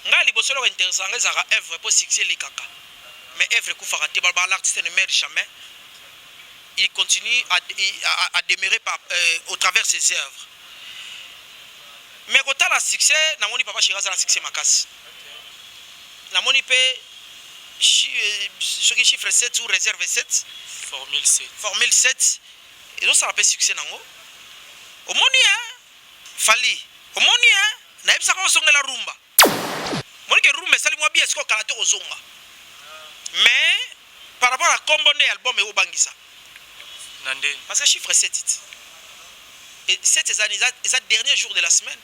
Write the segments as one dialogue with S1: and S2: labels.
S1: Ngai liboso eloko interessaka ngai ezalaka œuvre po succès elekaka mais œuvre ekufaka te balobaka l'artiste ne meurt jamais il continue à, à, à demeurer par, euh, au travers ses œuvres mais kotala succès namoni papa chéri aza na succès makasi namoni mpe euh, soki chiffre 7 ou réserve 7
S2: formule 7
S1: formule 7 ezosala mpe succès nango omoni hein Fally omoni hein nayebisaka ozongela rumba omoni ke rumba esali mwa bien sikoyo kala te ozonga mais par rapport à kombo nde album ekobangisa
S2: na nde
S1: parce que chiffre 7 ti et 7 eza eza, eza dernier jour de la semaine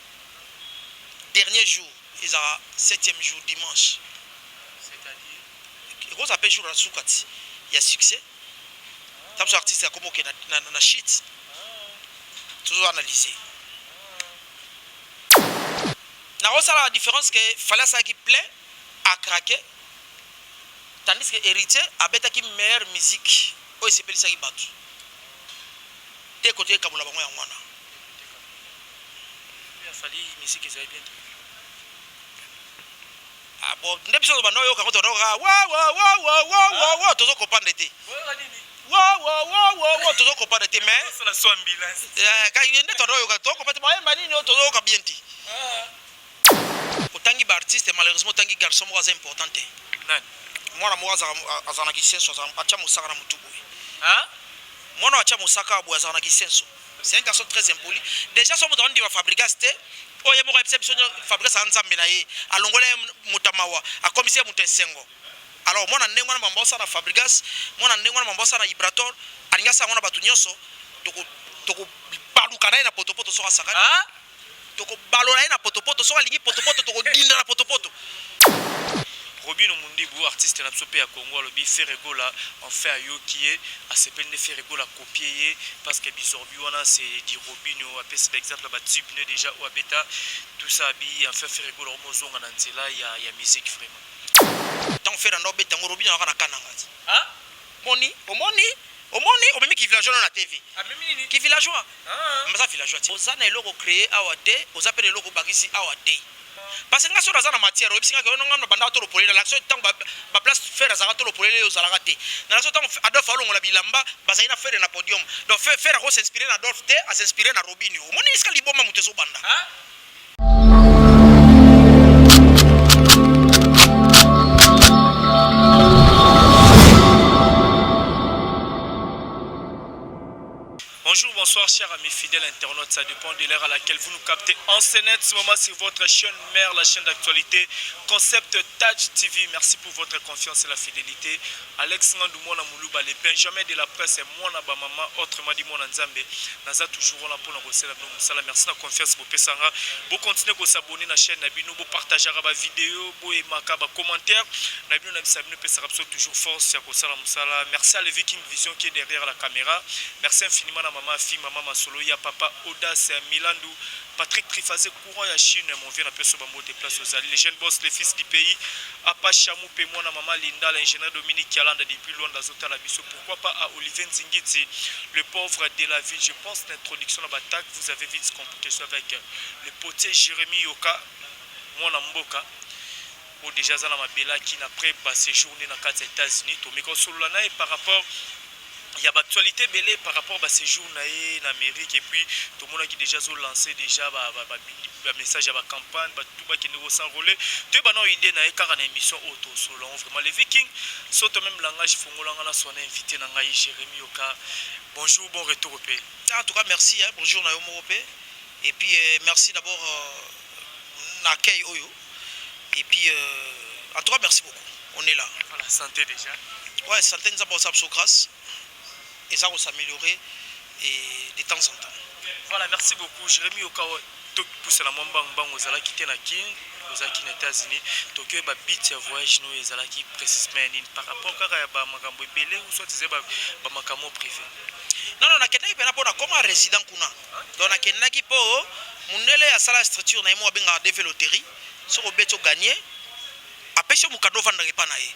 S1: dernier jour ezaka septième jour dimanche
S2: c'est-à-dire
S1: ekozala mpe jour ya suka ti ya succès ta biso artiste akomi okende na, na, na shit tozo analyser nakosala la différence ke Fally asalaki plein a craqué tandis que héritier abetaki meilleure musique oyo esepelisaki bato te kote ekabola bango yango wana.
S2: Fally musique ezali bien te.
S1: Ah bon, nde biso tobanda oyoka yango tobanda oyoka wa wa wa wa wa wa wa tozo comprendre te wa wa wa wa wa tozo comprendre te mais
S2: Osala so ambulance.
S1: Eh, ka nde tobanda oyoka tozo comprendre te bayemba nini oyo tozo yoka bien te. Otangi ba artiste malheureusement otangi garçon moko aza important te.
S2: Nani?
S1: Mwana moko azala azala na kisenso azala atia mosaka na mutu boye.
S2: Hein?
S1: Mwana oyo atia mosaka boye azala na kisenso. C'est un garçon très impoli. Déjà soki moto andima Fabregas te, oyo ye moko ayebisa biso Fabregas aza nzambe na ye, alongola ye moto ya mawa, akomisi ye moto ya esengo. Alors mwana ndenge wana mambo asala na Fabregas, mwana ndenge wana mambo asala na Ibrator, alingi asala yango na bato nyonso, toko toko baluka na ye na potopoto soki asakani.
S2: Ah?
S1: Toko balola ye na potopoto soki alingi potopoto toko dinda na potopoto.
S2: Robino Mundibu artiste na biso pe ya Congo alobi Ferre Gola enfin ayoki ye asepeli nde Ferre Gola copie ye parce que bizorbi wana c'est du Robino apesi ba exemple ya ba tube ne dejà oyo abeta tout ça abi enfin Ferre Gola omo ozonga na nzela ya ya musique vraiment.
S1: Tango Ferre ando abeta yango Robino azalaka na Kananga ti.
S2: Ah?
S1: Omoni omoni omoni omemi ki villageois no na TV.
S2: Amemi nini?
S1: Ki villageois.
S2: Ah.
S1: Aza villageois ti. Oza na eloko cree awa te, oza pe na eloko obakisi awa te. Parce que nga soki naza na matière oyebisi nga ke nga na bandaka tolo polele na lakisi tango ba place Ferre azalaka tolo polele yo ozalaka te. Na lakisi tango Adolphe alongola bilamba bazali na Ferre na podium. Donc Ferre ako s'inspirer na Adolphe te, a s'inspirer na Robinho. Omoni esika liboma moto ezo banda.
S2: Bonjour, bonsoir, chers amis fidèles internautes. Ça dépend de l'heure à laquelle vous nous captez en ce moment sur votre chaîne mère, la chaîne d'actualité Concept Touch TV. Merci pour votre confiance et la fidélité. Alex Ngandou, Mwana Moulouba, le Benjamin de la presse, et Mwana Bamama, autrement dit Mwana Nzambe. Naza toujours là pour nous Musala. Merci la confiance, bopesanga. Bo continuer à s'abonner à la chaîne, na bo partager ba vidéo, bo aimaka ba commentaire. Na bino na bisa bino pesaka biso toujours force ya kosala musala. Merci à le Viking Vision qui est derrière la caméra. Merci infiniment na maman Fi, maman Masolo, ya papa Audace Milandu, Patrick Trifazé, courant ya Chine, mon vieux na peso ba mbote place aux alliés, les jeunes boss, les fils du pays, Apa Chamou pe mwana maman Linda, l'ingénieur Dominique Kialanda depuis Luanda Zotala biso, pourquoi pas à Olivier Nzingiti, le pauvre de la ville. Je pense l'introduction de l'attaque, vous avez vite compris que je suis avec le potier Jérémy Yoka, mwana mboka. Oyo déjà aza na mabele akina après ba séjour na kati ya États-Unis, tomeka kosolola na ye par rapport ya ba actualité ebele par rapport ba séjour na ye na Amérique et puis tomonaki déjà azo lancer déjà ba, ba, ba, ba message ya ba campagne bato bakende ko s'enrôler toyeba na idée na ye kaka na émission oyo tosolola vraiment les Vikings soto même langage fongolanga na swana invité na ngai Jérémy Yoka. Bonjour, bon retour au pays.
S1: En tout cas merci hein, bonjour na yo moko pe et puis merci d'abord na accueil oyo et puis en tout cas merci beaucoup, on est là.
S2: Voilà, santé déjà.
S1: Ouais, santé nzambe osala biso grâce eza ko s'améliorer et de temps en temps.
S2: Voilà, merci beaucoup Jérémy Yoka. Topusana mwa mbangu mbangu, ozalaki te na Kin, ozalaki na États-Unis, toki ba but ya voyage no ezalaki précisément ya nini par rapport kaka ya ba makambo ebele ou soit eza ba makambo privé?
S1: Non non, nakendaki mpena mpo nakoma résident kuna. Donc nakendaki mpo mundele asala structure na ye moko abengaka DV loterie, soki obeti oganye apesi yo mokanda ovandaka epa na ye.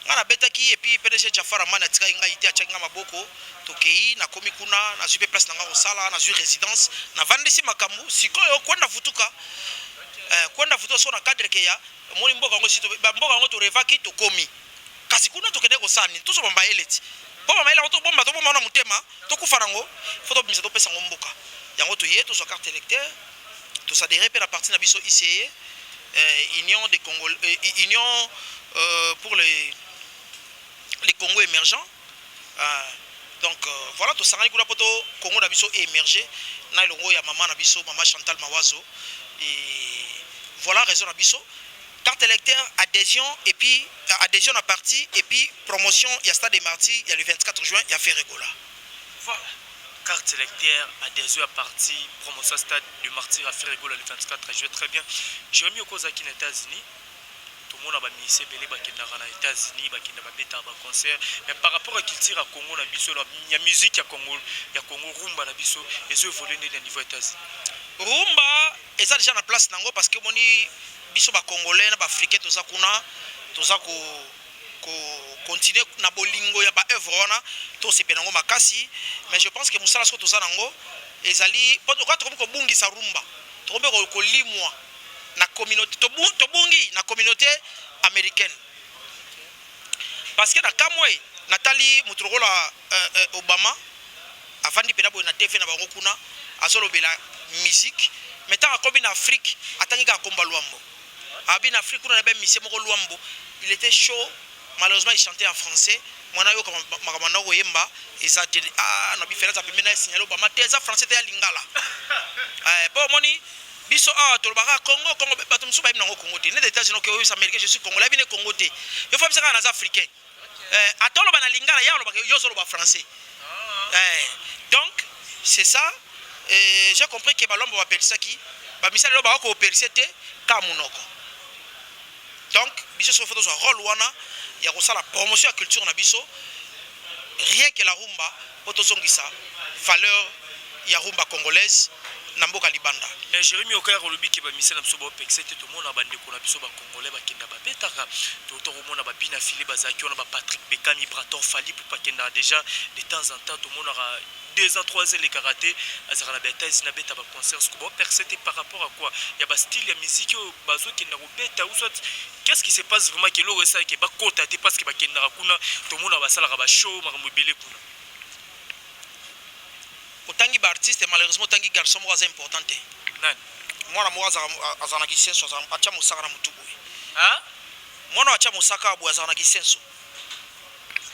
S1: Ngai nabetaki et puis PDG Jafar Amani atikaki ngai te, atiaki ngai maboko, tokei, nakomi kuna, nazwi mpe place na ngai kosala, nazwi résidence, navandisi makambo sikoyo kwenda vutuka. Kwenda futu so na cadre ke ya omoni mboka yango, si mboka yango torevaki, tokomi, kasi kuna tokende kosala nini? Tozwa mayele ti mpo bamayele yango tobomba, tobomba na motema, tokufa nango. Fo tobimisa, topesa yango mboka yango. Toye, tozwa carte électeur, toadhérer mpe na parti na biso ICE, Union des Congo, Union pour les Congo émergents. Donc voilà, tosangani kuna mpo to Congo na biso émerger na elongo ya mama na biso, mama Chantal Mawazo. Et voilà raison na biso: carte électeur, adhésion, et puis adhésion na parti, et puis promotion ya Stade des Martyrs ya le 24 juin ya Ferre Gola.
S2: Voilà, carte électeur, adhésion à parti, promotion Stade de Martyrs à Ferre Gola le 24 juin. Très bien. Jérémy, okozaki na États-Unis, tomona bamusiciens ebele bakendaka na États-Unis, bakenda, babetaka baconcert, mais par rapport à culture ya Congo na biso, ya musique ya Congo, ya Congo, rumba na biso ezo évolue ndeni na niveau États-Unis?
S1: Rumba eza déjà na place nango, parce que omoni, biso bacongolais na baafricain toza kuna, toza ko continuer na bolingo ya baœuvre wana, tosepela yango makasi. Mais je pense que mosala soki toza nango ezali oka, tokomi kobungisa rumba, tokomi kolimwa na communauté, tobungi na communauté américaine, parce que na kamwe natali moto lokola Obama avandi mpena boye na TV na bango kuna, azolobela musique, mais ntango akomi na Afrique, atangi kaka komba Lwambo. Abi na Afrique kuna na bamusicien moko Lwambo, il était chaud. Malheureusement, il chantait en français. Mwana yoka makambo na koyemba eza te. Ah, na bifela pembeni na signalé Obama te, eza français te, ya lingala. Mpo omoni, biso awa tolobaka Congo, Congo, bato mosusu bayebi nango Congo te. Nete États-Unis, oke oyebisa Américain: "Je suis congolais", ayebi ne Congo te. Yo fo bisaka naza africain, ata oloba na lingala, ye alobaka, yo ozoloba français. Donc c'est ça. J'ai compris ke balombo bapelisaki bamisala, lelo baka koopelise te ka monoko. Donc biso soki fo tozwa rôle wana ya kosala promotion ya culture na biso, rien que la rumba, mpo tozongisa valeur ya rumba congolaise na mboka libanda.
S2: Mais Jérémi Okaya olobi ke bamusiciens na biso baopekisa te. Tomona bandeko na biso bacongolais bakenda, babetaka. Tota komona babina file bazalaki wana, baPatrick Bekami, Brator, Fally mpo bakendaka déjà de temps en temps. Tomonaka 2 ans, 3 ans elekaka te, azalaka na baÉtats-Unis, abeta baconcert. Siko baoperce te par rapport à quoi? Ya bastyle ya musique oyo bazokenda kobeta, ou soit qu'est-ce qui se passe vraiment ke eloko esalaki bakota te? Parce que bakendaka kuna, tomona basalaka bashow, makambo ebele kuna.
S1: Otangi baartiste, malheureusement otangi garçon moko aza important te.
S2: Nani?
S1: Mwana moko azala na kisenso, atya mosaka na motu boye. Mwana oyo atya mosaka boye, azala na kisenso.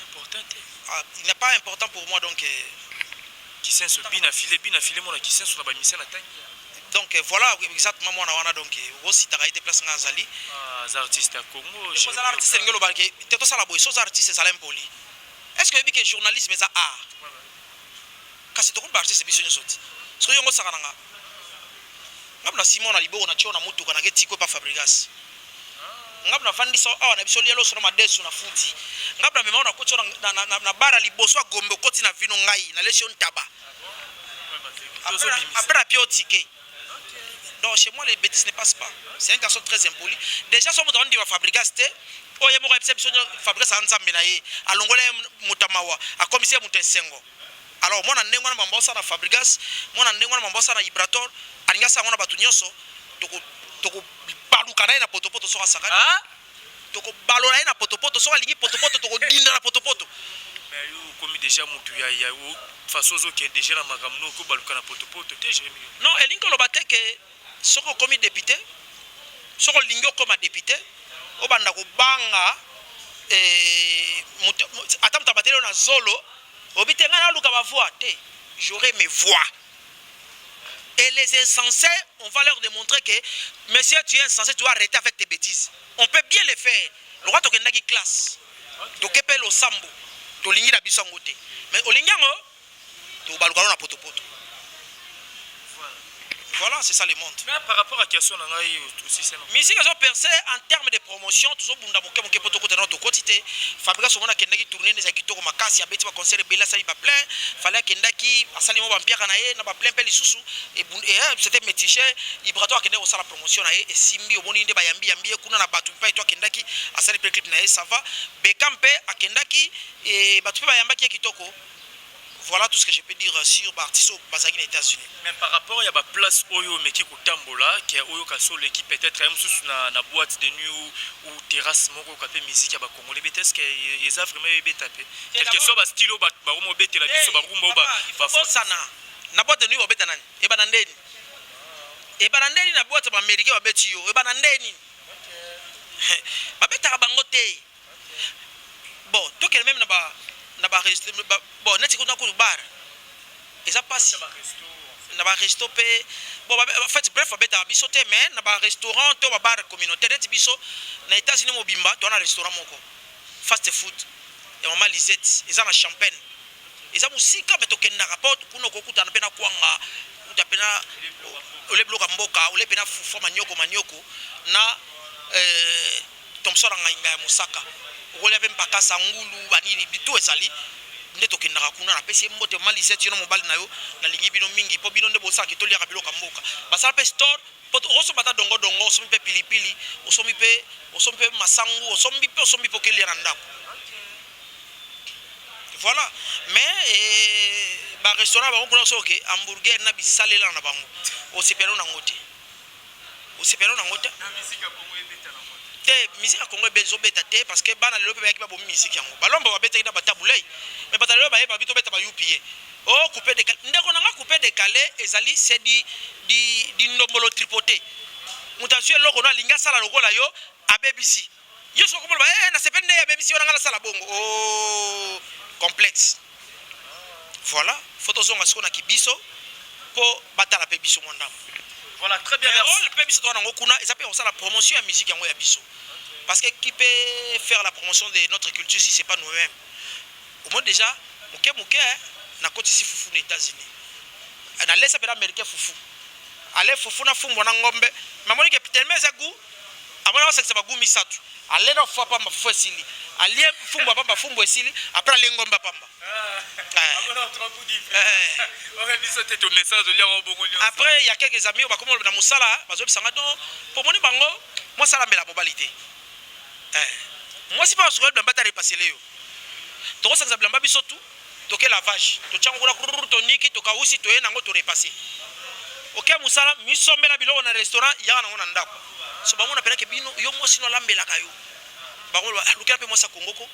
S2: Important te?
S1: Ah, il n'est pas important pour moi, donc
S2: Kisenso, bina file, bina file, mona kisenso na bamusiciens na tangi.
S1: Donc voilà, exactement, mwana wana, donc okositaka ye te place nga azali.
S2: Aza artiste ya Congo.
S1: Ozala artiste, elingi olobaka te tosala boye. So oza artiste, ezala impoli. Est ce que oyebi ke journalisme eza art? Kasi tokomi baartiste biso nyonso ti soki yongo osaka na nga ngabu na nsima na liboko na tio na motuka nake tiko epa Fabrigas. Ngabu nafandisa awa na biso, lia loso na madesu na futi. Ngabu na mema na koti na bara liboso ya Gombe, okoti na vino, ngai nalesi yo ntaba, après na pie o ticket. Donc chez moi, les bêtises ne passent pas. C'est un garçon très impoli déjà. So moto andima Fabrigas te, oyo ye moko ayebisa biso, Fabrigas aza nzambe na ye, alongola ye moto ya mawa, akomisi ye moto esengo. Alors mwana ndenge wana, mambo osala na Fabrigas, mwana ndenge wana, mambo osala na Ibrator, alingi asala ngo na bato nyonso. Tokobaluka na ye na potopoto soki asakani. Tokobalola ye na potopoto soki alingi potopoto, tokodinda na potopoto.
S2: Mais yo okomi déjà motu ya façon ozokende déjà na makambo no, okobaluka na potopoto te, Jérémi.
S1: Non, elingi koloba te ke soki okomi député, soki olingi okóma député, obanda kobanga ata moto abateli oyo na zolo, obi te ngai naluka bavoix te. J'aurai mes voix et les insensés, on va leur démontrer que monsieur, tu es insensé, tu dois arrêter avec tes bêtises. On peut bien le faire. Lokwa tokendaki classe, toke mpe losambo, tolingi na biso yango te, mais olingi yango, tobaluka na potopoto. Voilà, c'est ça le monde.
S2: Mais par rapport à question na ngai aussi, c'est
S1: Musique ezoperce en terme de promotion. Tozobunda moke moke mpo tokota nano, tokoti te. Fabrigas, omona akendaki tournée, ezalaki kitoko makasi, abeti baconcert ebele, asali baplein. Fally akendaki, asali mo bampiaka na ye na baplein mpe lisusu, c'était mitigé. Ibrato akendaki kosala promotion na ye, esimbi. Omoni nde bayambi yambi ye kuna na bato mpe to akendaki, asali mpe clip na ye, ça va. Beka mpe akendaki, bato mpe bayambaki ye kitoko. Voilà tout ce que je peux dire sur baartiste oyo bazalaki na États-Unis.
S2: Mais par rapport ya baplace oyo omeki kotambola, ke oyoka so oleki peut-être ye mosusu na boîte de nuit ou terrasse moko, oyoka mpe musique ya bacongolais ebeta, est ce que eza vraiment ebeta mpe, quelque soit bastyle oyo bakoma obetela biso, barumba oyo?
S1: Bosana na boîte de nuit, babeta nani? Ebana ndeni, ebana ndeni na boîte baaméricain babeti yo, ebana ndeni babetaka bango te. Bon, tokende même na ba bon, neti kuna kutu bar eza mpasi, na baresto mpe. Bon, en fait, bref, babetaka biso te, mais na barestaurant to babar communautaire neti biso na États-Unis mobimba, toza na restaurant moko, fast food ya Mama Lisette, eza na Champagne, eza mosika, me tokendaka mpo kuna okokutana mpe na kwanga, kuta mpe na ole biloko ya mboka, ole mpe na fufu, manioko, manioko na thomson na ngai ngai ya mosaka, okolia mpe mpakasa, ngulu, banini bitu ezali nde. Tokendaka kuna. Napesi ye mbote, Mama Lisette, yo na mobali na yo, nalingi bino mingi, mpo bino nde bosalaka toliaka biloko ya mboka. Basala mpe store po okosomba ata dongodongo, osombi mpe pilipili, osombi mpe masangu, osombi mpe okelia na ndako. Voilà. Mais barestaurant bango kuna, soki hamburger na bisalela na bango, osepela nango te, osepela nango te te. Musique ya Congo ezobeta te, parce que bana lelo mpe bayaki, babomi musique yango. Balomba babetaki na batabulei, mais bato lelo bayeba bi tobeta ba UPA o coupé décalé. Ndeko nanga, coupé décalé ezali, c'est di ndombolo tripoté. Moto azwi eloko no, alingi asala lokola yo, abebisi yo. Soki okomona eh, nasepeli nde abebisi yo, nanga nasala bongo, oh, complexe. Voilà, faut tozonga sikoyo na kibiso mpo batala mpe biso mwa ndambo.
S2: Voilà, très bien, merci.
S1: Rôle mpe biso toza nango kuna eza mpe kosala promotion ya musique yango ya biso, parce que qui peut faire la promotion de notre culture si c'est pas nous-mêmes? Au moins déjà moke moke nakotisi fufu na États-Unis, nalesa mpe na américain fufu, ale fufu na fumbwa na ngombe. Mais amoni ke tellement eza goût, amoni akosangisa bagoût misato. Ale na fufu pamba, fufu esili, alie fumbwa pamba, fumbwa esili, après alie ngombe pamba.
S2: Biso te tomesana toliaka bongo nyonso.
S1: Après, il y a quelques amis oyo bakoma na mosala, bazobisanga donc po moni bango mwasi alambela mobali te. Mwasi mpe basukola bilamba te, arepasele yo. Tokosangisa bilamba biso tu, toke lavage, totiango kuna krrr, toniki, tokausi, toye nango, torepasse. Oke mosala, misombela biloko na restaurant, yaka nango na ndako. So bamona mpenake bino, yo mwasi no alambelaka yo. Bango lukela mpe mwasi ya kongoko.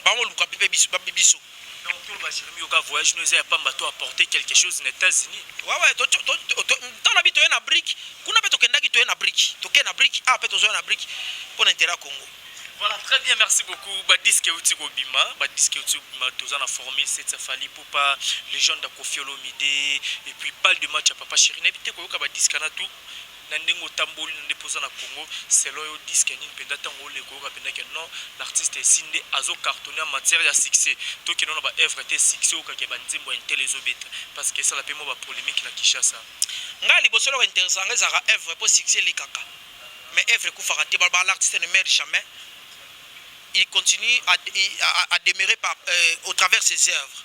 S1: Bango luka mpe biso biso.
S2: Donc toloba, Jérémi, yoka, voyage no eza ya pamba to apporter quelque chose na États-Unis?
S1: Ouais, ntango na bi toye na brique kuna mpe, tokendaki, toye na brique, toke na brique awa mpe, tozoya na brique mpo na intérêt ya Congo.
S2: Voilà, très bien, merci beaucoup. Badisque euti kobima, badisque euti kobima, toza na formule 7 Fally Ipupa, légende ya Koffi Olomide, et puis balle de match ya Papa Chéri. Nayebi te koyoka badisque na tout na ndenge otamboli na nde mpoza na Congo, selon yo, disque nini mpenza ntango oleka oyoka mpenza ke non, l'artiste esi nde azocartonne en matière ya succès? Tokende na baœuvre te, succès oyokaki banzembo ya intel ezobeta, parce que esala mpe mwa bapolémique na Kinshasa.
S1: Ngai liboso, eloko intéressant nga ezalaka œuvre, mpo succès elekaka, mais œuvre ekufaka te. Balobaka l'artiste ne meurt jamais, il continue à demeurer au travers ses œuvres.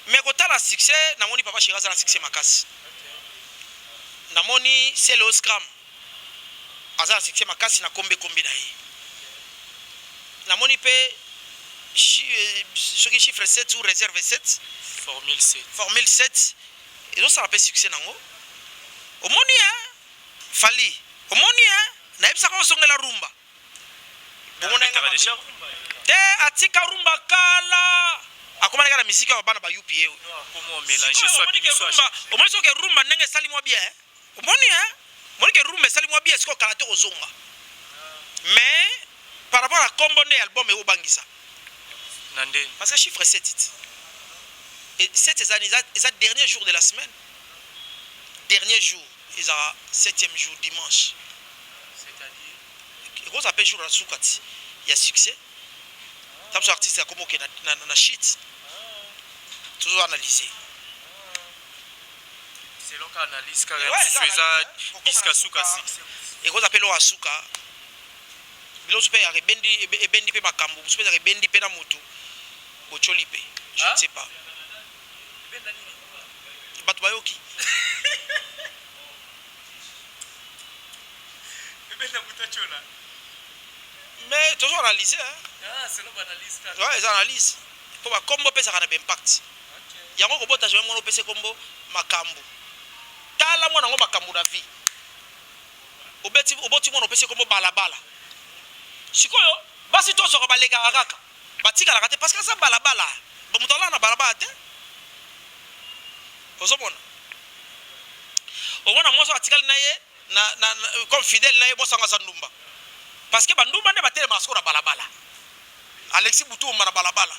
S1: Mais kotala succès, namoni Papa Chéri aza na succès makasi, namoni Celeo Scram aza na succès makasi na kombe kombe na ye, namoni mpe soki chiffre 7 ou réserve 7.
S2: Formule 7.
S1: Formule 7 ezosala mpe succès nango. Omoni e Fally, omoni e nayebisaka ozongela rumba.
S2: Abetaka déjà.
S1: Te, atika rumba kala, akomaki na misiki oyo bana ba UPA oyo.
S2: Comment mélanger soit bimi soit
S1: Rumba, omoni soki rumba ndenge esali mwa bien, omoni e omoni ke rumba esali mwa bien sikoyo, kala te kozonga. Mais par rapport à kombo nde album eobangisa.
S2: Na ndeni?
S1: Parce que chiffre 7 iti, et 7 eza dernier jour de la semaine. Dernier jour ezaka septième jour, dimanche.
S2: C'est-à-dire?
S1: Ekozala mpe jour na suka ti ya succès. Ta biso artiste akoma oke na shit, tozo analyser.
S2: Selon ka analyse kaka mosusu, eza disque suka succès.
S1: Ekozala mpe eloko ya suka, biloko mosusu mpe yaka ebendi, ebendi mpe makambo mosusu mpe ezaka ebendi mpe na motu botyoli mpe, je ne sais pas.
S2: Ebenda nini?
S1: Bato bayoki.
S2: Ebenda moto atyola.
S1: Mais tozo analyse. Ouais, eza analyse mpo bakombo opesaka na baimpact yango. Kobota jamais mwana opesi kombo Makambo. Tala mwana yango makambo na vie. Obeti, oboti mwana, opesi kombo Balabala. Sikoyo basi tozwaka, balekaka kaka, batikalaka te parce que aza balabala. Moto alala na balabala te. Ozomona, omona mwasi atikali na ye na comme fidèle na ye. Mwasi yango aza ndumba parce que bandumba nde batelemaka sikoyo na balabala. Alexis Butumba na balabala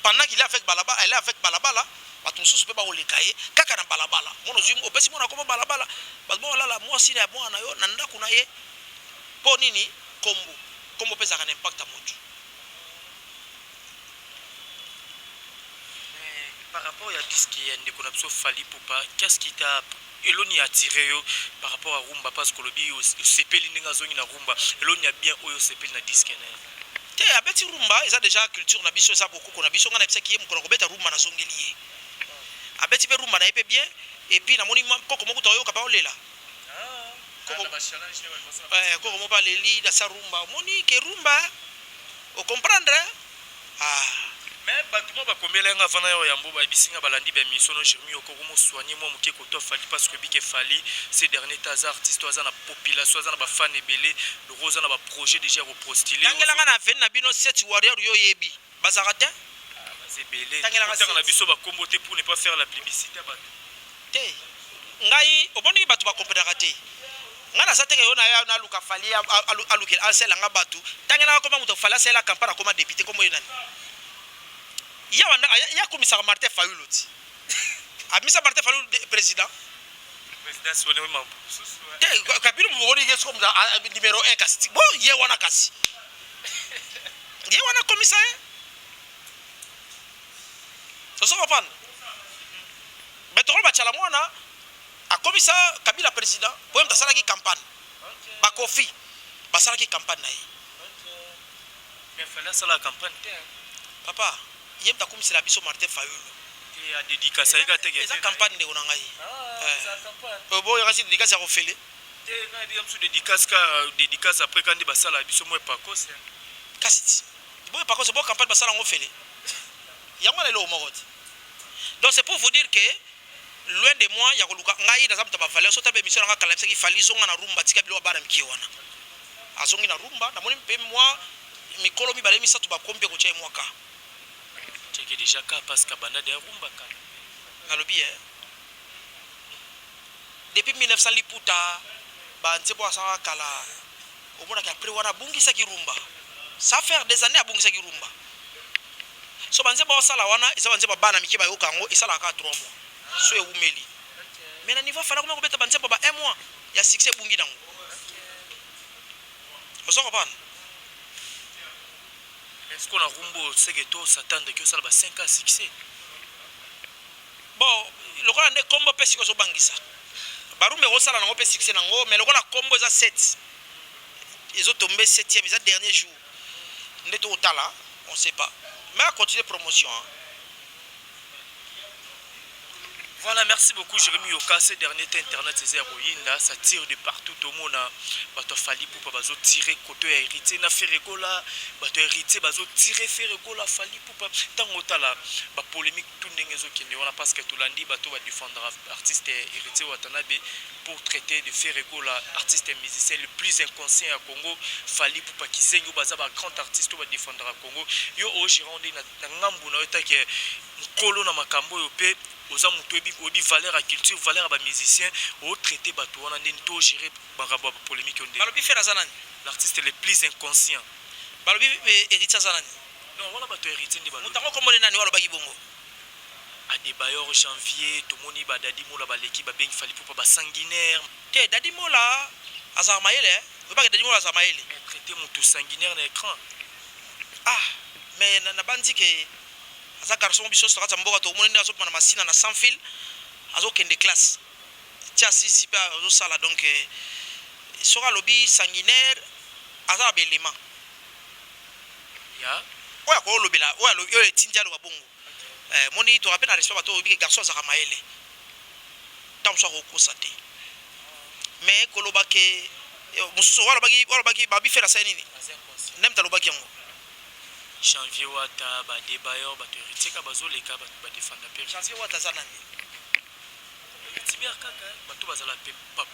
S1: pendant qu'il est avec balabala, elle est avec balabala. Bato mosusu mpe bakoleka ye kaka na balabala. Mona ozwi, opesi mwana kombo Balabala, bato balala mwasi na mwana na yo na ndako na ye. Mpo nini? Kombo, kombo mpe ezalaka na impact ya motu.
S2: Par rapport ya disque ya ndeko na biso Fally Ipupa, qu'est-ce qui t'a eloni attiré yo par rapport à rumba? Parce que olobi osepeli ndenge azongi na rumba. Eloni ya bien oyo osepeli na disque na ye?
S1: Te, abeti rumba, eza déjà culture na biso, eza bokoko na biso. Ngai nayebisaki ye mokolo akobeta rumba, nazongeli ye. Abeti mpe rumba na ye mpe bien. Et puis namoni koko moko toyoka mpe olela koko moko aleli na sa rumba. Omoni ke rumba, ocomprendre, ah.
S2: Mais bato mo bakomela nga avana yo yambo, bayebisi nga balandi baémission no Jérémi Okoko mosoigne mwa moke koto Fally, parce que bike Fally ces derniers temps aza artiste, aza na population, aza na bafan ebele. Loko oza na baprojet déjà ya kopostule.
S1: Tangelanga na veni na bino sept warrior yo oyebi, bazalaka te.
S2: Baza ebele. Otanga na biso bakombo te pour ne pas faire la publicité ya bato.
S1: Te, ngai obondiki bato bakomprenaka te. Ngai naza teke yo na ye naluka Fally alukela asalelanga bato. Ntangelanga koma moto Fally asalela campagne, akoma député. Kombo ye nani? Ye wana ye akomisaka Martin Fayulu ti abimisa Martin Fayulu président. Te, kabino mokoni ye soko numéro 1. Kasi bo ye wana, kasi ye wana akomisa ye. Ozo comprendre? Betokolo batiala mwana akomisa Kabila président po ye moto asalaki campagne. Bakofi basalaki campagne na ye.
S2: Mais Fally asala campagne te.
S1: Papa, ye moto akomisela biso Martin Fayulu.
S2: Adédicace ayika te.
S1: Eza campagne, ndeko na ngai. Boyokasi dédicace ya kofele.
S2: Te, ngai yebi mosu dédicace ka dédicace après ka nde basala biso mo epakose.
S1: Kasi ti boyo epakose bo campagne basala yango fele yango wana eloko moko te. Donc c'est pour vous dire que loin de moi ya koluka, ngai naza moto ya bavaleur. So tala émission nanga kala, bisaki Fally zonga na rumba, tika biloko ya bana mike wana. Azongi na rumba, namoni mpe mwa mikolo mibale misato bakomi mpe kotia ye mwaka.
S2: Tiaki déjà ka parce que banda de rumba kala.
S1: Nalobi e depuis 1900 liputa banzembo asalaka kala. Omonaki après wana abungisaki rumba, ça faire des années abungisaki rumba. So banzembo aosala wana eza banzembo bana mike bayoka yango, esalaka kaka 3 mois so ewumeli. Mais na niveau Fally akomi kobeta banzembo ba 1 mois ya succès ebungi nango. Ozo comprendre?
S2: Est-ce qu'on a rumba seke to s'attendre que osala ba 5 ans succès?
S1: Bon, lokola nde kombo mpe sikoyo ozobangisa barumba, ekosala nango mpe succès nango. Mais lokola kombo eza 7, ezotombe 7e, eza dernier jour nde tokotala, on sait pas, mais acontinue promotion, hein.
S2: Voilà, merci beaucoup Jérémy Yoka. Ces derniers temps, Internet, c'est koyinda, ça tire de partout. Tout le monde, bato Fally Ipupa bazo tirer côté Héritier na Ferre Gola, bato Héritier bazo tirer Ferre Gola, Fally Ipupa. Tant otala ba polémique tout ndenge ezokende wana, parce que tolandi bato ba défendre artiste Héritier Watanabe pour traiter de Ferre Gola artiste et musicien le plus inconscient à Congo, Fally Ipupa kizengi, baza ba grand artiste ba défendre à Congo. Yo o Gironde na ngambu na yo take nkolo na makambo oyo mpe oza moto oyebi valeur ya culture, valeur ya bamusicien, otraite bato wana ndeni to gérer makambo ya bapolémique oyo nde?
S1: Balobi Ferre aza nani?
S2: L'artiste le plus inconscient.
S1: Balobi Héritier aza nani?
S2: Non, wana bato ya Héritier nde balobi.
S1: Moto yango kombo nani oyo alobaki bongo?
S2: Adebayor Janvier. Tomoni badadi Mola baleki babengi Fally Ipupa basanguinaire.
S1: Te, Dadi Mola azalaka mayele. Oyebaki Dadi Mola azala mayele.
S2: Traité moto sanguinaire na écran.
S1: Ah, mais nabandi ke aza garçon. Biso nyonso na kati ya mboka tokomoni nde azopema na masina na sans fil, azokende classe ti asisi mpe azosala. Donc soki alobi sanguinaire, aza na baelema
S2: ya
S1: oyo akolobela, oyo etindi aloba bongo. Moni toka mpe na respect bato. Oyebi ke garçon azalaka mayele, ntango mosu akokosa te. Mais koloba ke Mosusu oyo alobaki babi Ferre asali nini, nde moto alobaki yango.
S2: Janvier Wata, badebayor, bato Héritier ka bazoleka, bato badefanda mpe.
S1: Janvier Wata aza nani?
S2: Tibert kaka, bato bazala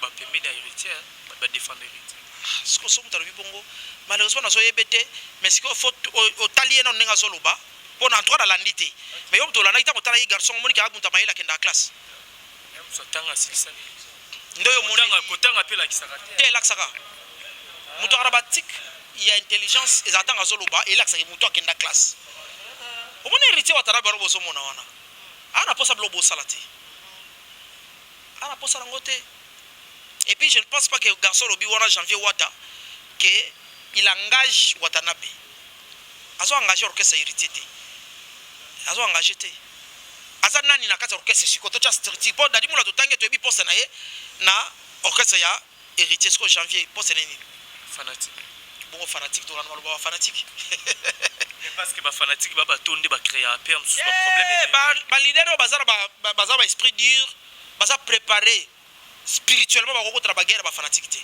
S2: bapembeni ya Héritier, bato badefanda Héritier.
S1: Sikoyo so moto alobi bongo, malheureusement nazoyebe te, mais sikoyo faut otali ye nano ndenge azoloba, mpo na en tout cas nalandi te. Mais yo moto olandaki, ntango otalaki garçon, omoni kaka moto amayele, akendaka classe.
S2: Moto atanga, asilisani.
S1: Nde oyo omoni.
S2: Kotanga mpe elakisaka te.
S1: Te, elakisaka moto akana batike ya intelligence ezala. Ntango azoloba, elakisaka moto akenda classe. Omoni Héritier Watanabe wana, bozomona wana, aa na mposa biloko bosala te, aa na mposa nango te. Et puis je ne pense pas que garçon alobi wana, Janvier Wata, que il engage Watanabe. Azo engage orchestre Héritier te, azo engage te. Aza nani na kati ya orchestre? Sikoyo totya structure, mpo Dadi Mula totangi, toyebi poste na ye na orchestre ya Héritier. Sikoyo Janvier, poste na ye nini?
S2: Fanatique.
S1: Bongo fanatique, tolanda maloba ba fanatique.
S2: Parce que bafanatique ba bato nde bacréa pe mosusu baproblème.
S1: Baleader oyo baza na baza ba esprit dur, baza préparé spirituellement, bakokotala baguerre ya bafanatique te.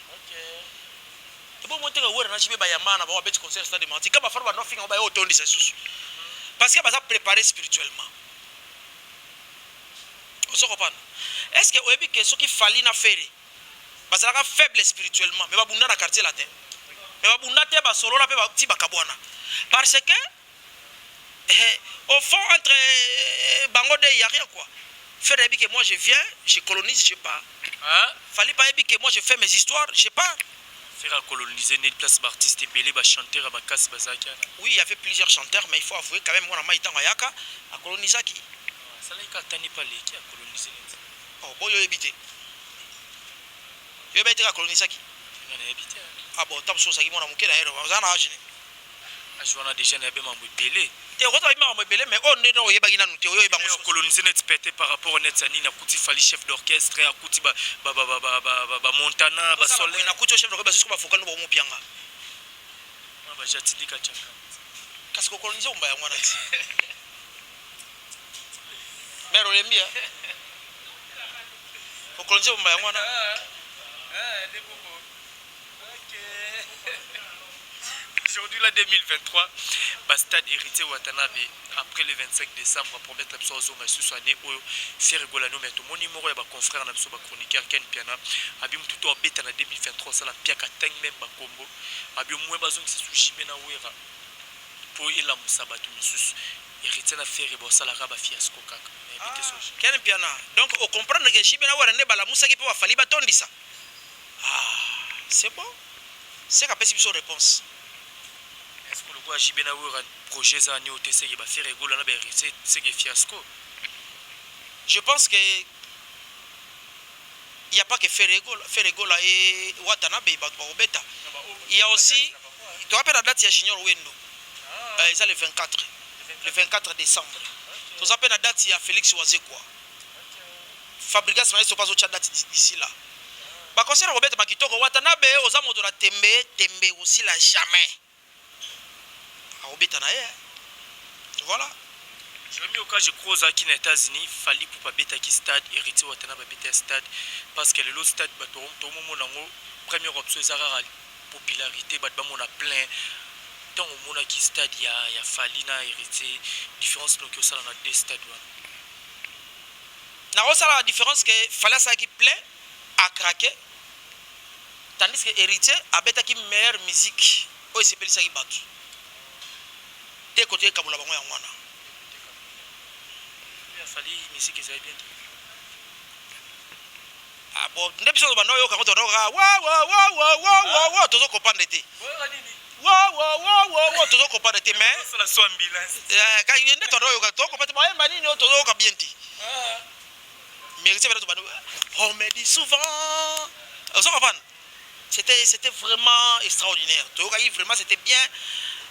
S1: Ebongo teke Wera na JB bayamba na bango, babeti concert Stade Martyrs, ka bafana banofinga, baye otondisa lisusu, parce que baza préparé spirituellement. Ozo comprendre? Est ce que oyebi ke soki Fally na Ferre bazalaka faible spirituellement, mais babunda na Quartier Latin? Mais babunda te, basolola mpe ti bakabwana, parce que au fond, entre bango deux, y a rien quoi. Ferre ayebi que moi je viens, je colonise, je pars.
S2: Hein?
S1: Fally pa ayebi que moi je fais mes histoires, je pars.
S2: Ferre acolonise nde place baartiste ebele, bachanteur ya makasi bazalaki wana.
S1: Oui, il y avait plusieurs chanteurs, mais il faut avouer quand même, mwana mai, ntango ayaka, akolonisaki.
S2: Asalaki kaka tani mpe aleki, acolonise neti.
S1: Oh, boyo oyebi te, oyebi te akolonisaki.
S2: Nga nayebi te.
S1: Ah bon, ta mosusu ozalaki mwana moke na ye. Oza na age nini?
S2: Age wana déjà nayebi mambo ebele.
S1: Te, okota bayebi makambo ebele, mais oyo nde oyebaki nanu te, oyo oyebango.
S2: Acolonise neti peut-être par rapport neti ya nini? Akuti Fally chef d'orchestre, akuti bamontana, basole.
S1: Nakuti o chef d'orchestre, basusu bafokali no bakomopianga.
S2: Bajatindika tiaka.
S1: Kasi kokolonize omba yango wana ti mare olembi kokolonize omba yango wana.
S2: Aujourd'hui, la 2023, ba stade Héritier Watanabe, après le 25 décembre, promettre biso azonga lisusu année oyo. Ferre Gola no, mais tomoni moko ya baconfrère na biso, bachroniqueur Ken Piana, abi mutu to abeta na 2023, asala mpiaka, tangi même bakombo, abi omwe bazongisa su JB na Wera mpo elamusa bato misusu. Héritier na Ferre baosalaka bafiasco kaka, nayebi te soki.
S1: Ken Piana, donc ocomprendre que JB na Wera nde balamusaki mpo bafali batondisa. Ah, c'est bon, seka apesi biso réponse.
S2: Est ce que lokola JB na Wera projet eza ani oyo te, seke baFerre Gola na baHéritier seke fiasco?
S1: Je pense que il n'y a pas que Ferre Gola, Ferre Gola et Watanabe bato bakobeta. Il y a aussi, toza mpe na date ya Junior Wendo, eza le 24, le 24 décembre. Toza mpe na date ya Félix Wazekwa. Fabregas Maestro mpe azotya date. D'ici là, baconcert akobeta bakitoko. Watanabe oza moto na tembe, tembe kosila jamais, akobeta na ye. Voilà.
S2: Jérémy Oka, je crois ozalaki na États-Unis. Fally Ipupa abetaki stade, Héritier Watanabe abeta stade, parce que lelo stade bato tomomona yango, première option eza kaka popularité, bato bamona plein. Ntango omonaki stade ya Fally na Héritier, différence noki osala na deux stade wana?
S1: Nakosala la différence que Fally asalaki plein à craquer, tandis que Héritier abetaki meilleure musique oyo esepelisaki bato te. Koto ekabola bango yango wana.
S2: Fally musique ezali bien te.
S1: Ah bon, nde biso tobanda oyoka ngo, tobanda oyoka wa wa wa wa wa wa wa, tozo comprendre te, wa wa wa wa wa, tozo comprendre te, mais
S2: osala so ambulance.
S1: Nde tobanda oyoka, tozo comprendre te, bayemba nini oyo, tozoyoka bien te. Mais Héritier bana, tobanda, on me dit souvent, ozo comprendre, c'était vraiment extraordinaire. Toyokaki vraiment, c'était bien.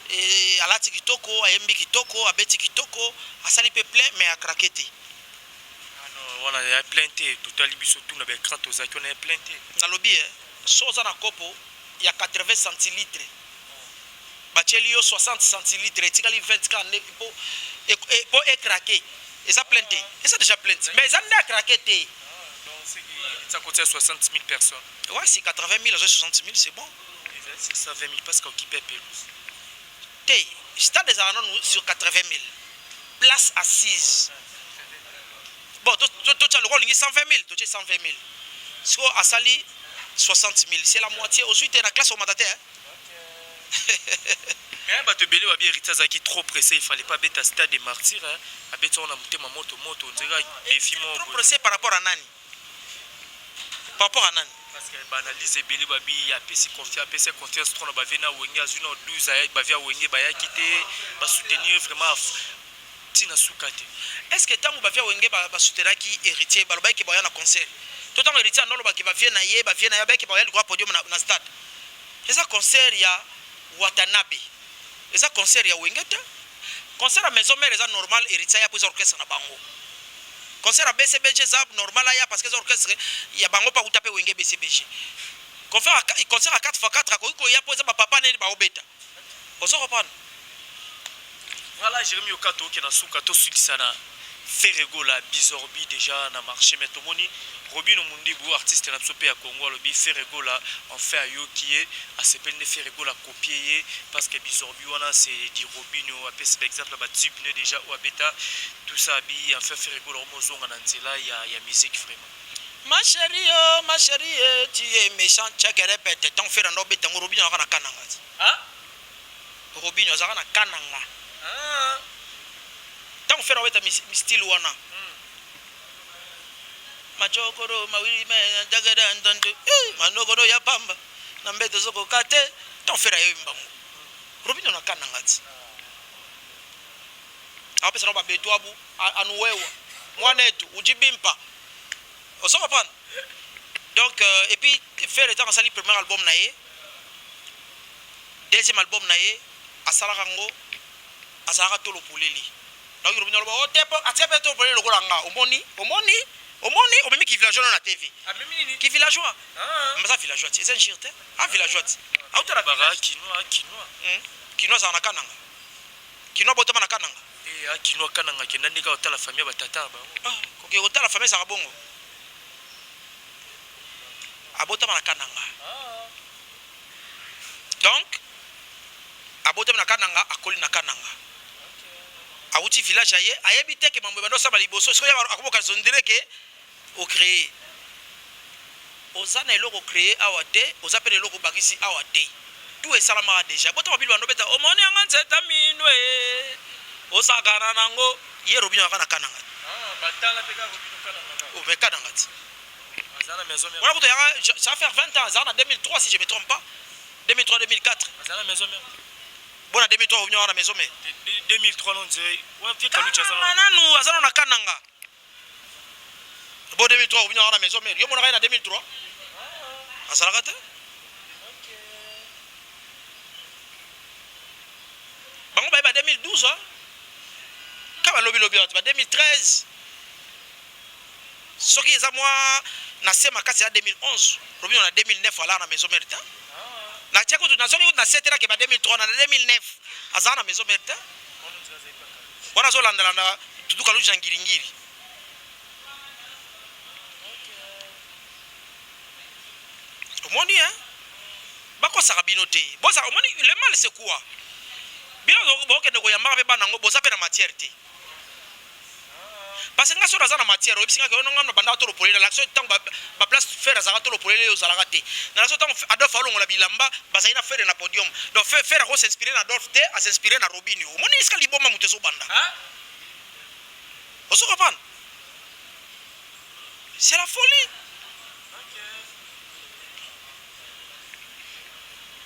S1: Et alati kitoko, ayembi kitoko, abeti kitoko, asali mpe plein, mais acraqué te.
S2: Ah non, wana ya plein te, totali biso tu na baécran, tozalaki wana, ya plein te.
S1: Nalobi e so oza na kopo ya 80 centilitre, batieli yo 60 centilitre, etikali 20 kaka nde po ecraquer, eza plein te, eza déjà plein te, mais eza nde acraquer te.
S2: Héritier akotia 60 000 personnes.
S1: Ouais, si 80 000, azwa 60 000, c'est bon.
S2: Ezali sur 120 000 parce qu'okipe pelouse.
S1: Te, stade ezalaka nanu sur 80 000 place assise. Bon, totya lokola olingi 120 000, totie 120 000. Sikoyo asali 60 000, c'est la moitié. Ozwi te na classe, omata te, hein?
S2: Mais bato ebele babi Héritier azalaki trop pressé, il fallait pas beta stade des Martyrs, hein. Abeti yango na motema moto moto, nzela défi moko
S1: Trop
S2: boye.
S1: pressé par rapport à nani? Par rapport à nani?
S2: Parce que baanalyse ebele babi apesi confiance, apesi confiance trop na bavieux na Wenge. Azwi na 12 bavieux ya Wenge bayaki te basoutenir vraiment ntina suka te.
S1: Est ce que ntango bavieux Wenge basoutenaki Héritier, balobaki ke baya na concert to ntango Héritier ando alobaki bavieux na ye, bavieux na ye bayaki, baya likolo ya podium na stade? Eza concert ya Watanabe, eza concert ya Wenge te. Concert ya Maison Mère eza normal Héritier aya, mpo eza orchestre na bango. Concert ya BCBG eza normal aya, parce que eza orchestre ya bango, mpo akuta mpe Wenge BCBG. Concert ya 4 x 4 akoki koya, mpo eza bapapa nini baobeta. Ozo comprendre?
S2: Voilà, Jérémi Okato, oke na suka, tosilisa na Ferre Gola. Bizorbi déjà na marché, mais tomoni Robino Mundibu, artiste na biso mpe ya Congo, alobi Ferre Gola enfin ayoki ye, asepeli nde Ferre Gola copie ye, parce que Bizorbi wana c'est di Robino. Apesi baexemple ya batube ne déjà oyo abeta, tout ça. Abi enfin Ferre Gola omozonga na nzela ya musique vraiment.
S1: Ma chérie, oh, ma chérie, eh, tu es méchant, check et répète. Tant faire ndo beta ngo, Robino azalaka na Kananga ti.
S2: Ah?
S1: Robino azalaka na Kananga.
S2: Ah.
S1: Ntango Ferre abeta style wana, majokoro mawili me jagada ndondo, eh, manokoro ya pamba na mbeto ezokoka te. Ntango Ferre ayoyemba ngo, Robino na Kananga ti apesa na babeto abu anuwewa mwana etu ujibimpa. Ozo comprendre? Donc et puis Ferre, ntango asali premier album na ye, deuxième album na ye, asalaka yango, azalaka tolo polele. Donc Robino aloba o te, mpo atika mpe tolo polele lokola nga. Omoni, omoni, omoni, omemi ki villageois na TV.
S2: Amemi nini?
S1: Ki villageois.
S2: Ah.
S1: Maza villageois ti, eza injure te, a villageois ti autala.
S2: Baka kinois, kinois.
S1: Kinois azalaka na Kananga, kinois botama na Kananga.
S2: Eh, akinois Kananga, akenda ndenge otala famille ya batata na bango.
S1: Ah, koke kotala famille ezalaka bongo. Abotama na Kananga. Donc abotami na Kananga, akoli na Kananga, awuti village aye, ayebi te ke mambo ebanda osala liboso. Soki akoboka zondire ke ocréer, oza na eloko créé awa te, oza mpe na eloko obakisi awa te. Tout esalamaka déjà. Botama bino bando beta, omoni yanga nzeta mino e osakana nango. Ye Robino aka na Kananga.
S2: Batala mpe kaka Robino Kananga kaka.
S1: Ome Kananga ti.
S2: Aza na Maison Mère.
S1: Wana kutu yanga, ça va faire 20 ans, aza na 2003 si je me trompe pas, 2003, 2004.
S2: Aza na Maison Mère.
S1: Bona 2003, Robino wana na Maison Mère.
S2: 2003 non, dirait wa vie Kalucha aza
S1: Kananga
S2: na
S1: nanu aza nanu na Kananga. Bo 2003, Robino wana na Maison Mère, yo monaka ye na 2003 azalaka te. Bango bayeba 2012, hein? Ka balobilobi awa te, ba 2013 soki eza mwa na se makasi ya 2011. Robino na 2009 alaka na Maison Mère te. Natia kutu, nazongi kutu na se te, nake ba 2003, na 2009 azala na Maison Mère te. Wana azolandalanda Tutu Kaluji na Ngiringiri. Omoni, hein? Bakosaka bino te. Bozala, omoni, le mal c'est quoi? Bino bokende koyambaka mpe bana yango, boza mpe na matière te, parce que nga soki naza na matière, oyebisi nga ke ono nga na bandaka tolo polele. Nalakisi oyo ntango baplace Ferre azalaka tolo polele, oyo ozalaka te. Nalakisi oyo ntango Adolphe alongola bilamba, bazali na Ferre na podium. Donc Ferre ako s'inspire na Adolphe te, as'inspire na Robino. Omoni esika liboma moto ezobanda? Ozo comprendre? C'est la folie.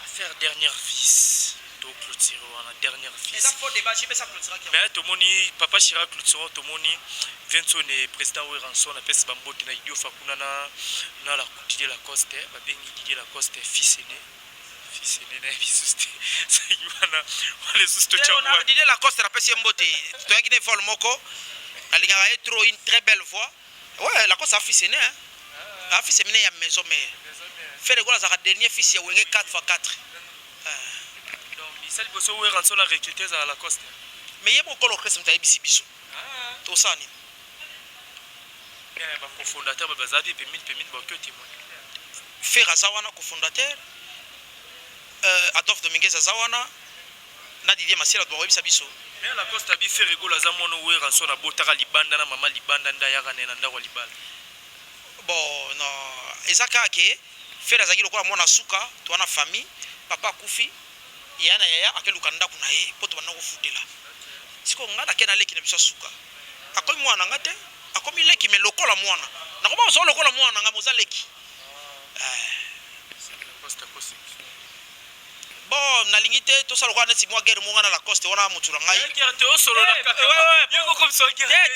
S2: Affaire dernière fils, toclôture wana dernière fils.
S1: Eza faux débat, jipesa clôturaki.
S2: Mais tomoni papa Chira clôture, tomoni Vinsone, président Werrason apesi bambote na Idiofa kuna na la Didier Lacoste. Babengi Didier Lacoste fils aîné, fils aîné na ye lisusu te. Soki wana wana lisusu totya.
S1: Didier Lacoste, napesi ye mbote. Toyaki ne vol moko, nalingaka ye trop, une très belle voix. Ouais, Lacoste a fils aîné, hein? A fils aîné ya Maison Mère. Ferre Gola azalaka dernier fils ya Wenge 4 x 4.
S2: Donc bisa liboso Werrason na recruté ezala Lacoste.
S1: Mais ye moko kolo orchestre moto ayebisi biso tosala nini.
S2: Bacofondateur bazalaki pembeni pembeni, bakoki otémoigner.
S1: Ferre aza wana cofondateur, Adolphe Dominguez aza wana na Didier Masiela, bato bakoyebisa biso.
S2: Mais Lacoste abi Ferre Gola aza mwana Werrason, abotaka libanda na mama libanda, nde ayaka na ye na ndako ya libala.
S1: Bon, non, eza kaka ke Ferre azalaki lokola mwana suka to wana famille. Papa akufi, yaya na yaya akeluka ndako na ye mpo tobanda kofutela. Sikoyo ngai nake naleki na biso ya suka, akomi mwana na nga te, akomi leki, mais lokola mwana nakoma kozwa lokola mwana na ngai moza leki.
S2: Lacoste akosi.
S1: Bon, nalingi te tosala lokola neti mwa guerre mo nga na Lacoste wana, motu na ngai.
S2: Guerre te, osolola kaka. Ye kokomisa guerre.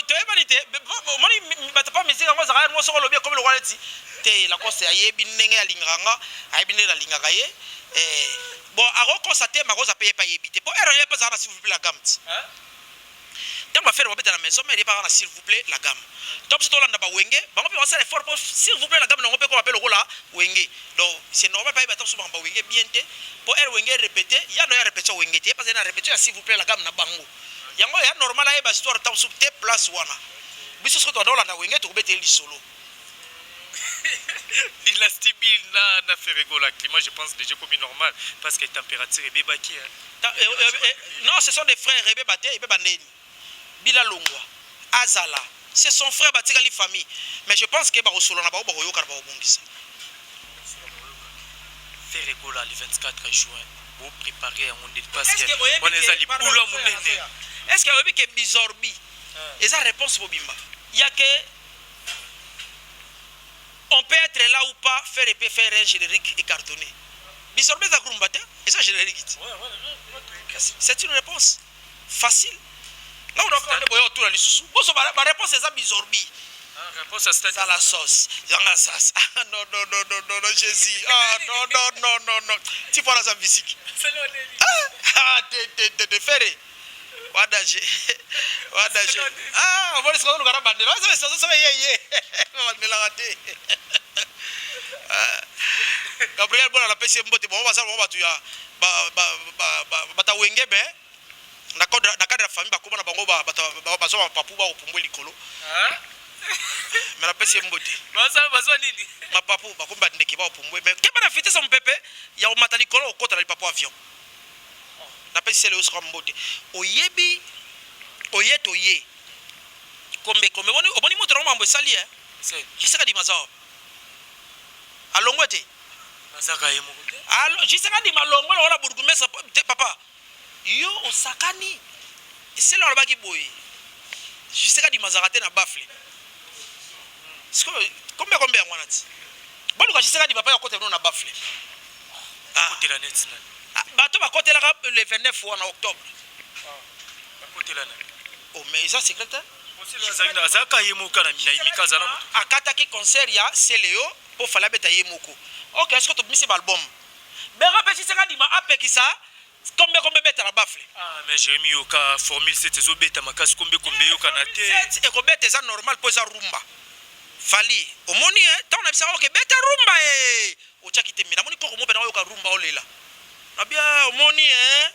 S1: Toyebani te. Omoni bato pa misike yango ezalaka mo soko olobi ekomi lokola neti te. Lacoste ayebi ndenge alingaka nga, ayebi ndenge nalingaka ye. Bon, akokosa te, makoza mpe ye mpe ayebi te, mpo ere ye mpe azalaka na S'il vous plaît la gamme ti. Ntango baFerre babeta na Maison Mère, ye mpe na S'il vous plaît la gamme. To biso tolanda bawenge, bango mpe basala effort mpo S'il vous plaît la gamme nango mpe koma mpe lokola Wenge. Donc c'est normal mpe ayeba ta biso makambo bawenge bien te, mpo ere Wenge répété ya no ya répétition Wenge te, ye mpe azali na répétition ya S'il vous plaît la gamme na bango. Yango ya normal ayeba histoire ta mosusu te. Place wana biso soki tobanda kolanda Wenge, tokobeteli lisolo.
S2: Dynastie Bill na Ferre Gola, climat je pense déjà comme normal, parce que température ebebaki, hein.
S1: Non, ce sont des frères. Ebeba te, ebeba ndeni? Bila longwa azala, c'est son frère, batikali famille. Mais je pense ke bakosolola na bango, bakoyoka na bakobongisa.
S2: Ferre Gola le 24 juin, bo préparer yango ndeni? Parce que wana eza libulu ya monene.
S1: Est ce que oyebi ke bizorbi eza réponse mobimba ya ke on peut être là ou pas, faire et peut faire un générique et cartonner? Bizorbi eza rumba te, eza générique te. C'est une réponse facile. Nga unaoka nde boya otuna lisusu boso baréponse eza bizorbi.
S2: Réponse à stade.
S1: Ça la sauce yanga sauce. Ah non, non, non, non, non, non, Jésus, ah non, non, non, non, non, ti fona za bisiki. Ah, te te te te, Ferre wadaje wadaje. Ah, omoni sikoyo oluka na bandela soso ye ye bandelaka te. Gabriel Bona, napesi ye mbote. Bango baza bango bato ya bato ya Wenge, me na cadre ya famille bakóma na bango bazwa mapapu, bakopumbwe likolo. Me napesi ye mbote.
S2: Bazwa nini?
S1: Mapapu, bakomi bandeke, bakopumbwe. Mais keba na vitesse ya mopepe ya komata likolo, okota na lipapu avion. Napesi sele oyo mbote. Oyebi oye toye kombe kombe, omoni moto nango mambo esali e jiseka dima aza wapi? Alongwe te.
S2: Azaka ye moko te.
S1: Jiseka dima alongwe lokola bourgmestre te. Papa, yo osakani. Esele alobaki boye, jiseka dima azalaka te na baffle. Sikoyo kombe kombe yango wana ti boluka jiseka dima mpe akota bino na baffle.
S2: Akotela neti nani?
S1: Bato bakotelaka le 29 wana octobre.
S2: Bakotela nani?
S1: Oh, mais eza secret te.
S2: Azalaka ye moko na mika, aza na moto.
S1: Akataki concert ya Celeo mpo Fally abeta ye moko. Ok, sikoyo tobimisi baalbum benga mpe jiseka dima apekisa kombe kombe beta na baffle.
S2: Ah, mais Jérémi, yoka formule 7 ezobeta makasi, kombe kombe eyokana te.
S1: Ekobeta, eza normal mpo eza rumba. Fally, omoni e ntango na bisaka oke beta rumba e otiaki tembe, namoni koko mo mpe naoyoka rumba olela na bia. Omoni e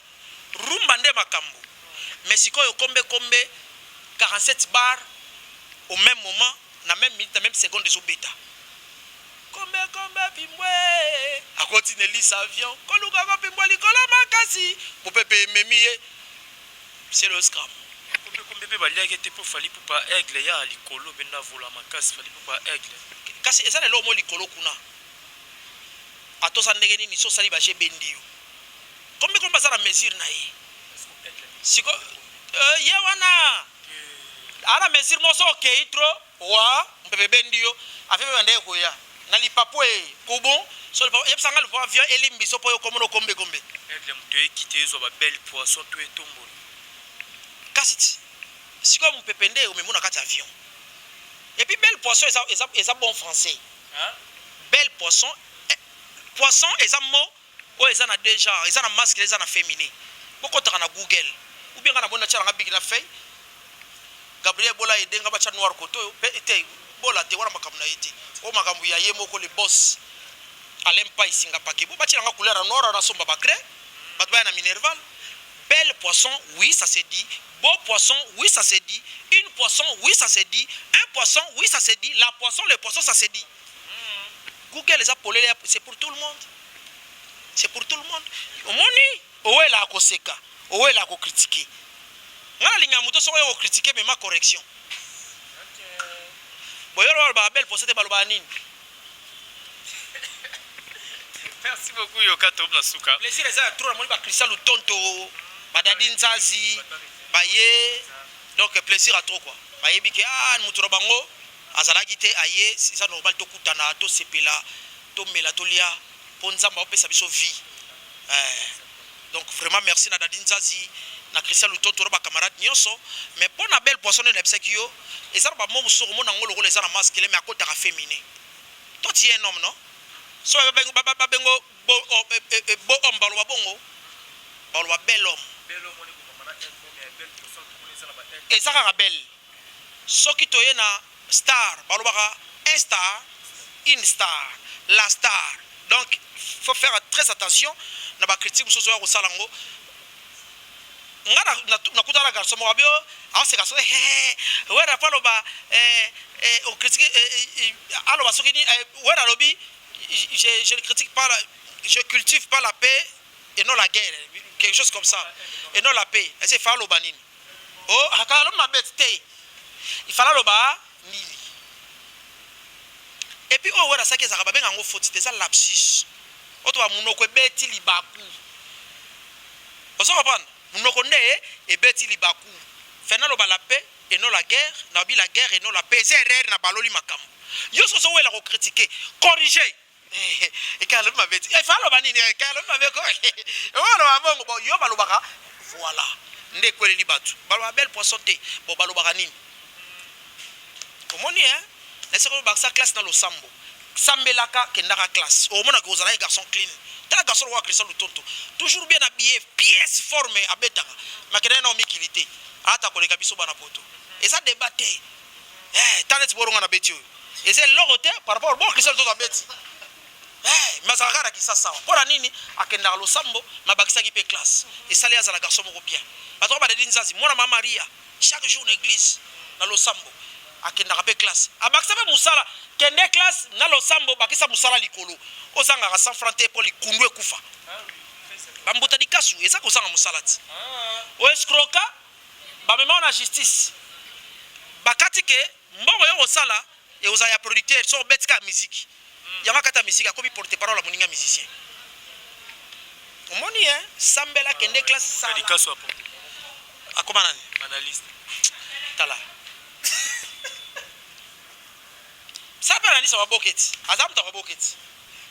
S1: rumba nde makambo. Mais sikoyo kombe kombe 47 bar au même moment, na même minute, na même seconde ezobeta kombe kombe pimbwe, akoti na elisa avion kolukaka pimbwe likolo makasi, mopepe ememi ye, c'est le scram.
S2: Kombe kombe mpe baliaki te mpo Fally Ipupa aigle ya likolo mpe navola makasi, Fally Ipupa aigle.
S1: Kasi eza na eloko mo likolo kuna, atoza ndenge nini so osali baje ebendi yo. Kombe kombe aza na mesure na ye. Siko ye wana aa na mesure moko, so okei trop wa mopepe ebendi yo, avion mpe bandeke koya na lipapu e kubon so yebisanga lipapu avion elimbi so mpo yo komona okombe kombe.
S2: Aigle moto ekite ezwa babelle poisson to etombola.
S1: Kasi ti sikoyo mopepe nde omemi na kati ya avion. Et puis belle poisson eza bon français. Belle poisson, poisson eza mot oyo eza na deux genre, eza na masculin, eza na féminin. Bokotaka na Google ou bien nga na moni natialanga bic na feuille. Gabriel Bola edenga batya noir kote oyo mpe te bola te wana makambo na ye te, oyo makambo ya ye moko le boss Alain Pai singa pake bo batielanga couleur ya noir wana, asomba bacraie, bato baya na minerval. Belle poisson, oui, ça se dit. Beau poisson, oui ça se dit. Une poisson, oui ça se dit. Un poisson, oui ça se dit. La poisson, le poisson, ça se dit. Google eza polele, c'est pour tout le monde. C'est pour tout le monde. Omoni, owela akoseka, owela akocritiquer. Nga nalinga moto soko oyo kocritiquer, mema correction. Boyolo balobaka belle poisson te, balobaka nini?
S2: Merci beaucoup, Yoka Tob na suka.
S1: Plaisir eza ya trop, namoni ba Christian Lutonto, badadi Nzazi, baye, donc plaisir à trop quoi. Bayebi ke ah moto na bango azalaki te, aye, eza normal tokutana, tosepela, tomela, tolia mpo Nzambe aopesa biso vie. Donc vraiment merci na Dadi Nzazi, na Christian Lutonto na bacamarade nyonso. Mais mpo na belle poisson nde nayebisaki yo, eza na bamo mosusu okomona yango lokola eza na masculin, mais akotaka féminin. Toi, tu es un homme, non? So babengo beau homme, baloba bongo, baloba bel homme. Eza kaka belle. Soki toye na star, balobaka un star, une star, la star. Donc faut faire très attention na bacritique mosusu oya kosala yango. Nga nakutana na garçon moko abi aoseka so Wera po aloba ocritique, aloba soki Wera alobi: Je ne critique pas la, je cultive pas la paix et non la guerre », quelque chose comme ça, et non la paix. Ese fa aloba nini? Oh, akala alobi mabe te, il fallait aloba nini? Et puis oyo Wera asaki ezalaka, babenga yango faute te, eza lapsus. Oyo to bamonoko ebeti libaku, ozo comprendre? Monoko nde ebeti libaku. Fena aloba la paix et non la guerre, nabi la guerre et non la paix, eza erreur na baloli makambo. Yo soso owela kocritiquer, corriger. Eke alobi mabe ti, efa aloba nini? Eke alobi mabe ko oyo aloba bongo. Bon, yo balobaka voilà nde ekweleli bato, baloba belle poisson te. Bon, balobaka nini? Omoni e naseko bakisa classe na losambo, sambelaka, kendaka classe, omonaka ozalaki garçon clean. Tala garçon lokola Christian Lutonto, toujours bien habillé, pièce forme, abetaka makendaki na mikili te, ata koleka biso bana poto. Eza débat te. Ta neti boronga na beti oyo eza eloko te par rapport bon Christian Lutonto abeti, mais azalaka kaka na Kisasa awa. Mpo na nini? Akendaka losambo, ma abakisaki mpe classe, esali azala garçon moko bien. Bato badedi Nzazi, mwana ma Maria, chaque jour na église na losambo, akendaka mpe classe, abakisa mpe mosala. Kende classe na losambo, bakisa mosala likolo. Ozangaka 100 franc te mpo likundu ekufa. Bambuta likasu eza kozanga mosala ti oescroka, bamema na justice, bakati ke mbongo yo kosala ekozala ya producteur. So obeti kaka musique yango, akati ya musique, akomi porte parole ya moninga musicien. Omoni e sambela, kende classe, sala.
S2: Likasu apo.
S1: Akoma nani?
S2: Analyste.
S1: Tala, sala mpe analyste ya maboke ti aza moto ya maboke ti.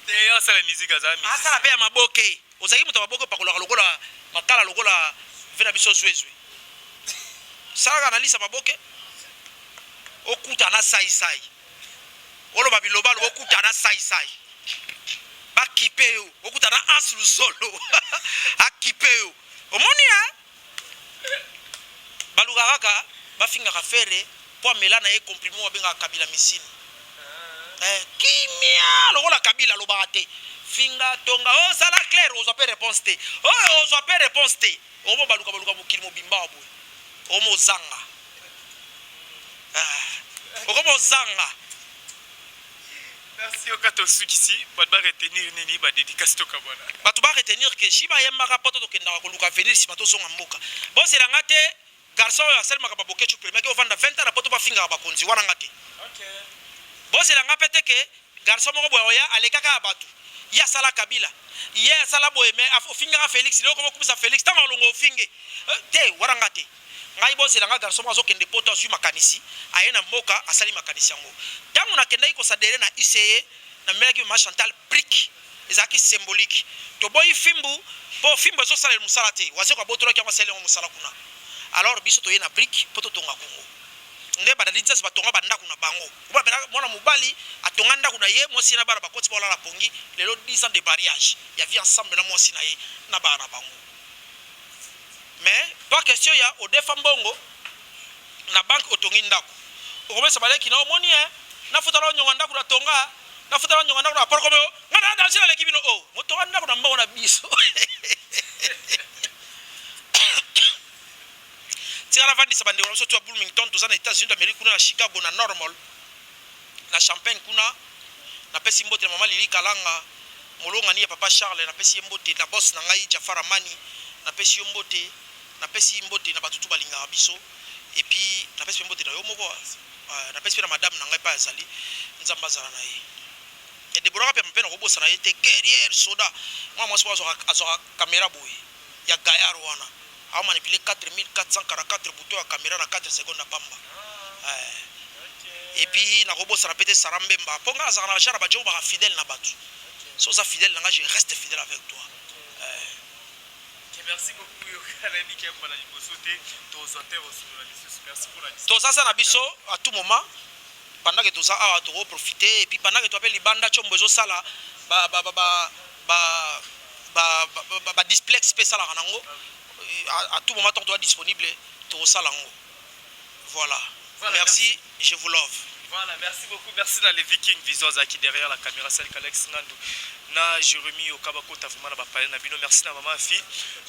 S2: Te, asala musique, aza musicien.
S1: Asala mpe ya maboke. Ozalaki moto ya maboke, opakolaka lokola makala, lokola ve na biso zwezwe. Salaka analyse ya maboke, okuta na saisai, oloba biloba loba, okuta na saisai, bakipe yo, okuta na Anse Luzolo, akipe yo. Omoni e baluka kaka bafingaka Ferre mpo amela na ye comprimé oyo babengaka Kabila misine. Kimia lokola Kabila alobaka te. Finga, tonga, ozala clair, ozwa mpe réponse te. Oyo ozwa mpe réponse te, omo baluka baluka mokili mobimba wa boye, omo ozanga, okoma ozanga.
S2: Merci, Yoka. Tosukisi, bato baretenir nini? Badédicace tokabwana.
S1: Bato baretenir ke ji bayembaka mpo to tokendaka koluka avenir, nsima tozonga mboka. Bozelanga te garçon oyo asalemaka babokecu premiaki ovanda 20 ans na poto, bafingaka bakonzi wana, nga te. Bozelanga mpe te ke garçon moko boye oya alekaka ya bato, ye asala Kabila, ye asala boye, mais ofingaka Félix, lelo komokumisa Félix, ntango alongo ofinge te wana, nga te. Ngai bozelanga garçon moko azokende poto, azwi makanisi, aye na mboka, asali makanisi yango. Ntango nakendaki kosadere na UCE, namelaki mama Chantal brique, ezalaki symbolique. Toboyi fimbu mpo fimbu ezosalela mosala te, Wazeko abotolaki yango, asali yango mosala kuna. Alors biso toye na brique mpo totonga Kongo. Nde badadi nzasi batonga bandako na bango. Mwana mobali atonga ndako na ye, mwasi na bana bakoti, baolala pongi. Lelo 10 ans de mariage ya vie ensemble na mwasi na ye na bana na bango. Mais pas question ya odefa mbongo na banque, otongi ndako, okomesa baleki na omoni e nafutala onyonga ndako na tonga, nafutala onyonga ndako na apart komo nga na danger, naleki bino. O motonga ndako na mbongo na biso. Tika navandisa bandeko na biso to ya Bloomington, toza na États-Unis d'Amérique, kuna na Chicago, na Normal, na Champagne kuna. Napesi mbote na mama Lili Kalanga, molongani ya papa Charles, napesi ye mbote. Na boss na ngai Jafar Amani, napesi yo mbote. Napesi mbote na bato tu balingaka biso. Et puis napesi mpe mbote na yo moko, napesi mpe na madame na ngai mpe azali, Nzambe azala na ye. Deboraka mpe mpe nakobosana ye te, guerrière soda, mwana mwasi oyo azwaka caméra boye ya gaillard wana, aomanipuler 4444 bouton ya caméra na 4 seconde na pamba. Et puis nakobosana mpe te Sara Mbemba, mpo ngai azalaka na genre bajo baka fidèle na bato. So oza fidèle na ngai, je reste fidèle avec toi.
S2: Merci beaucoup. Yoka, nayebi ke mbala liboso te tozwa te kosolola lisusu. Merci pour la
S1: Toza sa na biso à tout moment. Pendant que toza awa, tokoprofite. Et puis pendant que toape libanda, tiombo ezosala badisplex mpe esalaka nango à tout moment. Tant toza disponible, tokosala yango. Voilà.
S2: Voilà.
S1: Merci, je vous love.
S2: Voilà, merci beaucoup. Merci na les Vikings Vision Zaki derrière la caméra, celle Alex Ngandou. Na Jérémy Okabakota vraiment na bapale na bino. Merci na maman fi.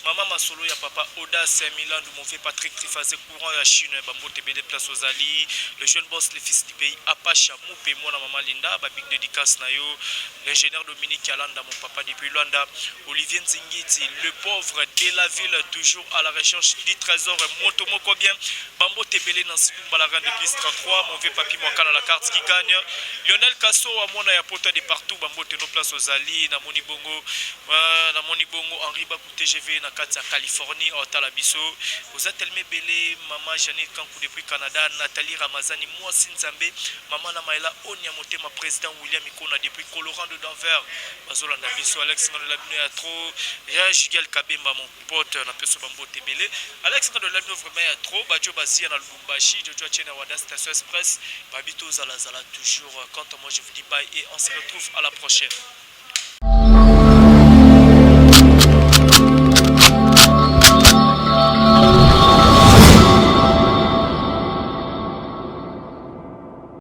S2: Maman Masolo ya papa Audace Milan, mon fait Patrick Trifazé courant ya Chine, bambote ebele place ozali. Le jeune boss, le fils du pays Apacha Moupe, moi na maman Linda, ba big dédicace na yo. L'ingénieur Dominique Alanda, mon papa depuis Luanda. Olivier Nzingiti, le pauvre de la ville, toujours à la recherche du trésor. Moto moko bien. Bambote ebele Nancy Lumba, la reine de plus 33, mon vieux papi Mwakana, la carte qui gagne. Lionel Kasso, Amona ya pota de partout, bambote no place ozali, namoni bongo, namoni bongo Henri Bakou TGV na kati ya Californie, otala biso. Oza tellement ebele, maman Janine Kankou depuis Canada, Nathalie Ramazani, mwasi Nzambe, maman na Maëla Onya Motema, président William Ikona depuis Colorado Denver. Bazolanda biso. Alex Ngando bino ya trop. Ya Jigel Kabemba, mon pote, na peso bambote ebele. Alex Ngando bino vraiment ya trop. Bajo Bazia na Lubumbashi, Jojo Achene Wada Station Express, Babito Zala Zala toujours. Quant à moi, je vous dis bye et on se retrouve à la prochaine.